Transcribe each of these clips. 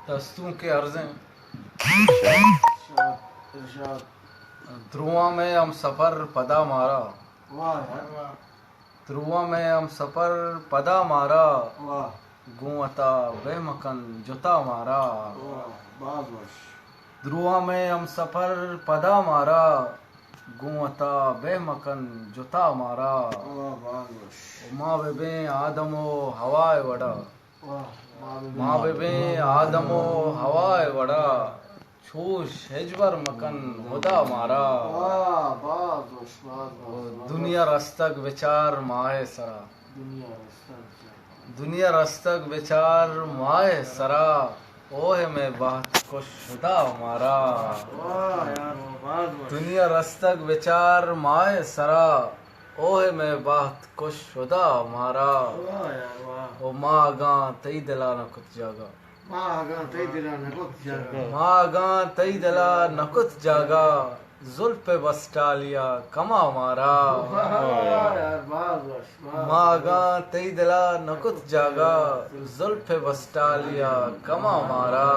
دستوں کے عرضیں۔ ارشاد، ارشاد۔ درواں میں ہم سفر پدا مارا۔ واہ یار، واہ۔ درواں میں ہم سفر پدا مارا۔ واہ۔ گوں عطا بہ مکن جتا مارا۔ واہ، باز وش۔ درواں میں ہم سفر پدا مارا۔ گوں عطا بہ مکن جتا مارا۔ واہ، باز وش۔ و ما بہ بیں آدم و ہوائے وڑا۔ واہ، ما بہ بیں آدم و ہوائے وڑا۔ چوش ہچبر مکن ہدا مارا۔ واہ، باز وش، باز وش، باز وش۔ دنیا رستگ بچار ماہ سرا۔ دنیا رستگ بچار۔ دنیا رستگ بچار ماہ سرا۔ اوہ مئے بہت کش ہدا مارا۔ واہ یار، واہ، باز وش۔ دنیا رستگ بچار ماہ سرا۔ اوہ مئے بہت کش ہدا مارا۔ واہ یار، واہ۔ او ما اگاں تئی دلا نہ کت جاگہ۔ ما اگاں تئی دلا نہ کت جاگہ۔ ما اگاں تئی دلا نہ کت جاگہ، زلف بسٹالیا کما مارا۔ واہ، واہ یار، باز وش، باز وش۔ ما اگاں تئی دلا نہ کت جاگہ، زلف بسٹالیا کما مارا۔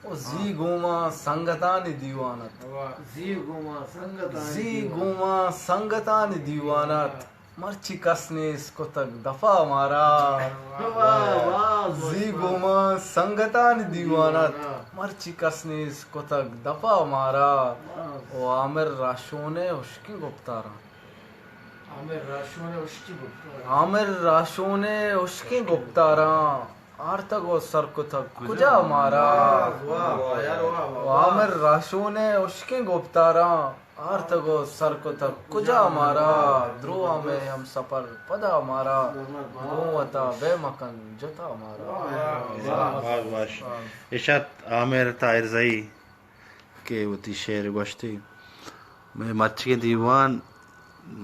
او زی گوما سنگتانی دیوان ات۔ واہ۔ زی گوما سنگتانی زی دیوان۔ گوما سنگتانی دیوان ات۔ مرچی کس نیست کتگ دفا مارا۔ واہ، واہ، زی واہ۔ گوما سنگتانی دیوان ات۔ دیوان ات۔ مرچی کس نیست کتگ دفا مارا۔ واہ۔ او عامر راشون ءِ ہشکیں گپتاراں۔ عامر راشون ءِ ہشکیں گپتاراں۔ عامر راشون ءِ ہشکیں گپتاراں۔ آرتگ و سر کتگ کجا مارا۔ واہ، واہ، یار، واہ، واہ، او واہ۔ عامر راشون ءِ ہشکیں گپتاراں۔ آرتگ و سر کتگ کجا مارا، درواں میں ہم سفر پدا مارا، گوں وتا بہ مکن جتا مارا۔ باز وش۔ اش ات عامر طاہرزئی کہ وتی شعر گوشتی۔ مئے مرچیگیں دیوان،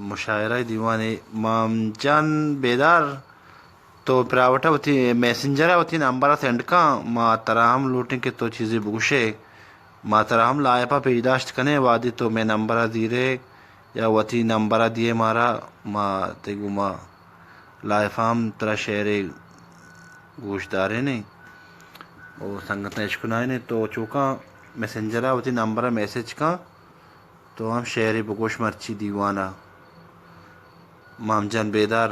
مشاعرہ دیوان ءِ مام جان بیدار تو پراوٹ ءَ وتی میسنجر ءَ وتی نمبر ءَ سینڈ کن، ما ترا ہم لوٹیں کہ تو چیزے بگوشے۔ ما ترا ہم لائف ءَ پیش داشت کنیں، وہدے تو مئے نمبر ءَ زیرے یا وتی نمبر ءَ دیئے مارا، ما تئی گوما لائف ءَ ہم ترا شعرے گوش دارینیں و سنگتاں اشکنائینیں۔ تو چوکاں میسنجر ءَ وتی نمبر ءَ میسج کن۔ تو ہم شعرے بگوش مرچی دیوان ءَ۔ مام جان بیدار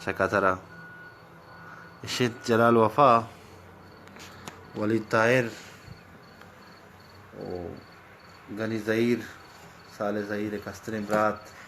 چہ قطر ءَ۔ اش انت جلال وفا، ولید طاہر و گنی زہیر، صالح زہیر ءِ کستریں برات۔